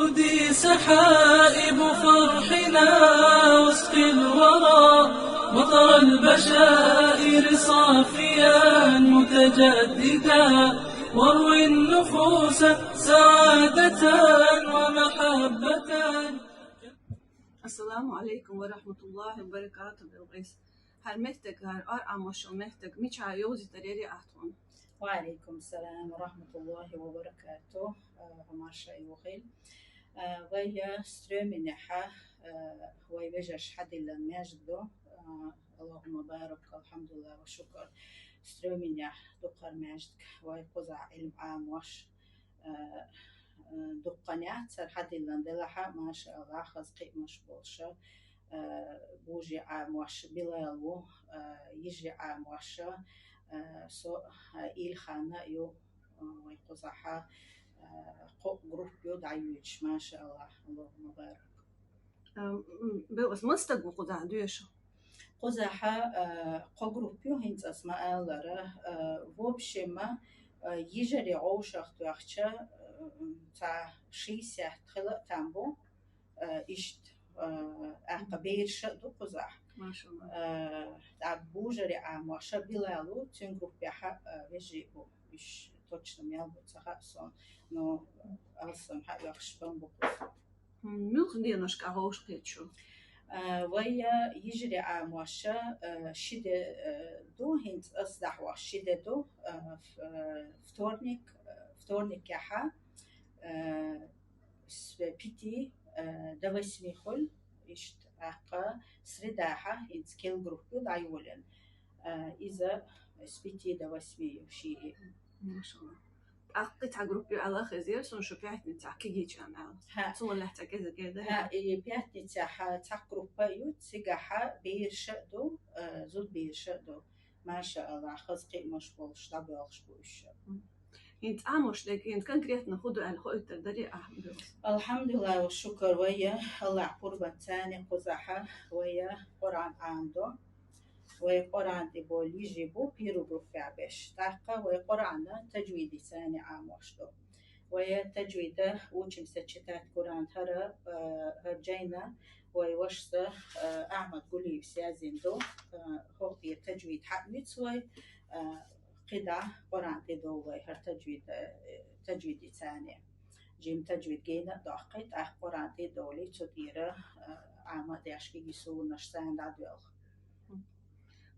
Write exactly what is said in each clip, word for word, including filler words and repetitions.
تودي سحائب فرحنا واسقي الورى مطر البشائر صافيا متجددا، واروي النفوس سعادة ومحبة. Ассаламу алейкум ва рахматуллахи ва баракатух, Билкьис. Гьар мехтаг, гьар ар амошо мехтаг, мича юзи тарери ахтун. Ва алейкум салам ва рахматуллахи ва баракатух. Э, Гьамаша юхил. Э, Вай я Стрёминеха, э, вай вежаш хадилан между. Э, Аллахумма барак, алхамдулилла ва шукр. Стрёминех дукхар междг, вай куза илм амош. Э, э, Дуккъаня цар хадилан делаха, машаллах, хаз кимаш болша. Э, Бужи амош Билалу, э, Ижи амоша, э, со, э, Илхана ю, э, вай кузаха, э, ко группу даюч, машаллах, Аллахумма барак. Ам, м, Билкьис, мастаг ву куза дуешу? Кузаха, э, ко группу хинцас ма алара, э, в общем, э, Ижари гъовшах туахча, э, ца шестьдесят хила тамбу, э, ишт, э, ахка берша ду кузах. Машаллах. Э, та Бужари амоша Билалу, цун группу ха, э, вежи бу, иш точно мел бу цаха сон, но алсам ха яхш бан бу кузах. Муьлх деношка гъовш кечу. Э, Вай я Ижри амоша, э, шиде, э, ду, хинц ас дахваш шиде ду, э, ф-, э, вторник, э, вторник яха, э, с пяти, э, до восьми хул, ишт ахка, среда ха, хинц кел группу дайволен. Э, иза с пяти до восьми ши. Машаллах. Ахкъи ца группу ала хезер, сон шу пятница кигичан ал. Ха. Сон лехта кезе геде. Ха, и пятница ха ца группа ю, цига ха берша ду, э, зуд берша ду. Машаллах, хаз кимаш болш, дабелш буш. Ин тамош дег, ин конкретно худу ал хойтер дари ахмду. Алхамдулилла ва шукр, вай я Аллах курбан цани кузаха, вай я Къуръан амду. Вай Къуръан ти боли жибу пиру группа беш. Таха вай Къуръана таджвиди цани амош ду. Вай таджвида учимся читать Коран хара, э, хар жайна, вай вашса, э, Ахмад Гулиев сязин ду, э, хопи таджвид хатмиц вай, э, кида Къуръан ти ду вай хар таджвид, э, таджвиди цани. Жим таджвид гена дахкит, ах Къуръан ти доли цутира, э, ама дяшки гису наш сан дадвел.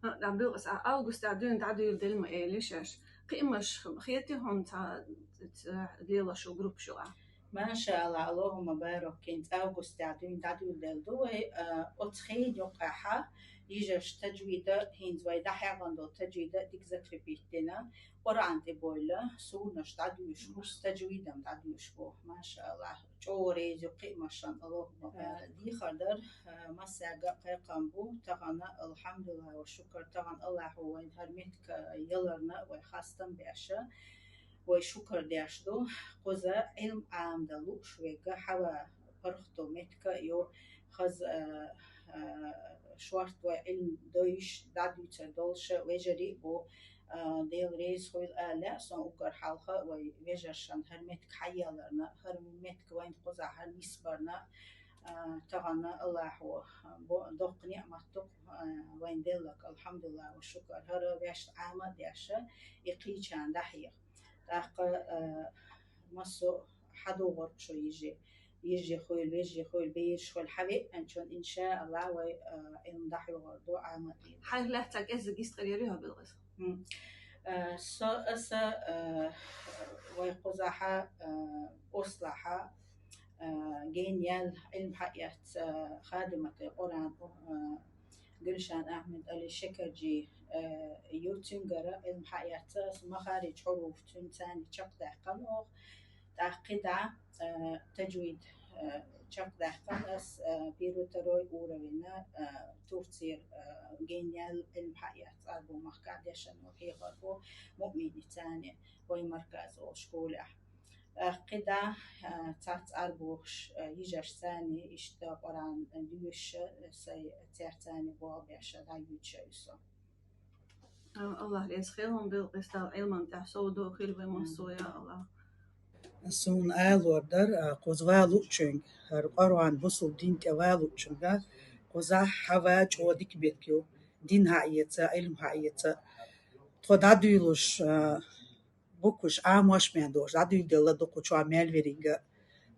Ха, да, бил-, са августа дуьн дӀадуьйладелма эли шаьш. Кхиъмаш хети хьуна ца, ца лелаш у группа шуга? Машалла, Аллахумма барак, хӀинца августа дуьн дӀадуьйладелла ду вай, а, оцу хенан юкъахьа йижарш таджвида, хӀинца вай дӀахьегӀан долу таджвида дика закрепить дина. Къуръан тӀе бойла, сурнаш дӀадуьйш бу, таджвидам дӀадуьйш бу. Машалла. ЧӀогӀа реза ю кхиъмашан, Аллахумма барак. Дийхар дар, а, массаьрга а кхайкхам бу, тахана, алхьамдулилла ва шукар, тахана Аллахьо вайн хӀара меттиг яларна вай хастам беша, вай шукар деш ду. Кхуза Ӏилм Ӏамдан лууш верг хьава паргӀато меттиг а ю, хаза, а, а, шорта вай Ӏилм дойш, дӀадуьйцур долуш вежарий а бу, а, Дела реза хуйла аьлла, сон уггар хьалха вай вежаршан хӀара меттиг хьаяларна, хӀара меттиг вайн кхузахь хӀара нисбарна, а, тахана Аллахьо бо-, доккха неӀмат ду, а, вайн деллаг, алхьамдулилла ва шукар, хӀара вешта Ӏама а деша, и кхийчан дӀахьеха. ТӀаккха, а, массо а хьадугӀург шу йижи. Йижи хуьлу, вежи хуьлу, бийраш хуьлу, хьан веъначун, иншаалла, вай, а, Ӏилма дӀахьоьгӀур ду Ӏамади. Хьайх лаьцна кӀеззиг йистхир яри хьо билгӀас? Хм. А, со, аса, а, вай кхузахьа, а, ослахьа, а, гениял Ӏилма хьаэц, а, хадимат Къуръан, а, Гулшан Ахьмад Али Шекарджи, а, ю цуьнгара Ӏилма хьаэц, аса махарич хьуруф цуьнан царна чекхдаьккхина оха. ТӀаккха кхидӀа, а, таджвид, а, чекхдаьккхина ас, а, первый, второй уровень, а, Турцера, а, гениял Ӏилма хьаэц, Ӏарбо махкахь дешан ву хьехар бу, муъминацани, вай марказ олу школехь. ТӀаккха кхидӀа, а, цац Ӏарбош, а, йижарш цани, иштта Къуръан дуьйш, а, сай церцани боху беша дӀаюьйцуш ю со. Аллах реза хила хьуна, Билкъис, Дала Ӏилман тӀехь совдохийла вай массо а, я Аллах. Суна алор дар, а, кхуза валучунга, хӀара Къуръан, бусулба дин тӀе валучунга, кхузахь хьава чӀогӀа дика меттиг ю, дин хьаэца, Ӏилма хьаэца. Тхо дӀадуьйлуш, а, букваш Ӏамош мел долуш, дӀадуьйладелла дукха чохь мел верриг а.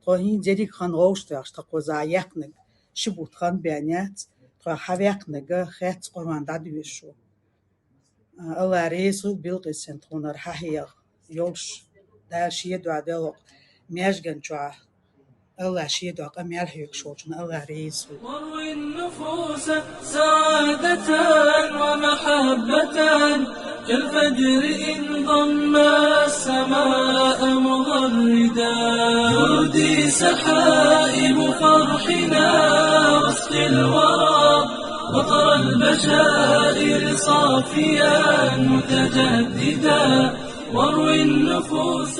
Тхо хӀинца ерриг хан гӀовш тохуш, тхан кхузахь яьккхинарг ши бутт хан бен яц, тхо хьаваьккхинарг а хецна Къуръан дӀадоьшуш ву. Алла реза хуьлда Билкъисана тхуна хьахьеха йолуш, Дала шен дуьхьа делла маьжган чохь, Алла шен дуьхьа къамел хьоьгуш волчунна Алла реза хуьлда. واروي النفوس سعادة ومحبة كالفجر إن ضم السماء مغردا. جودي سحائب فرحنا واسقي الورى وترى البشائر صافيا متجددا. واروي النفوس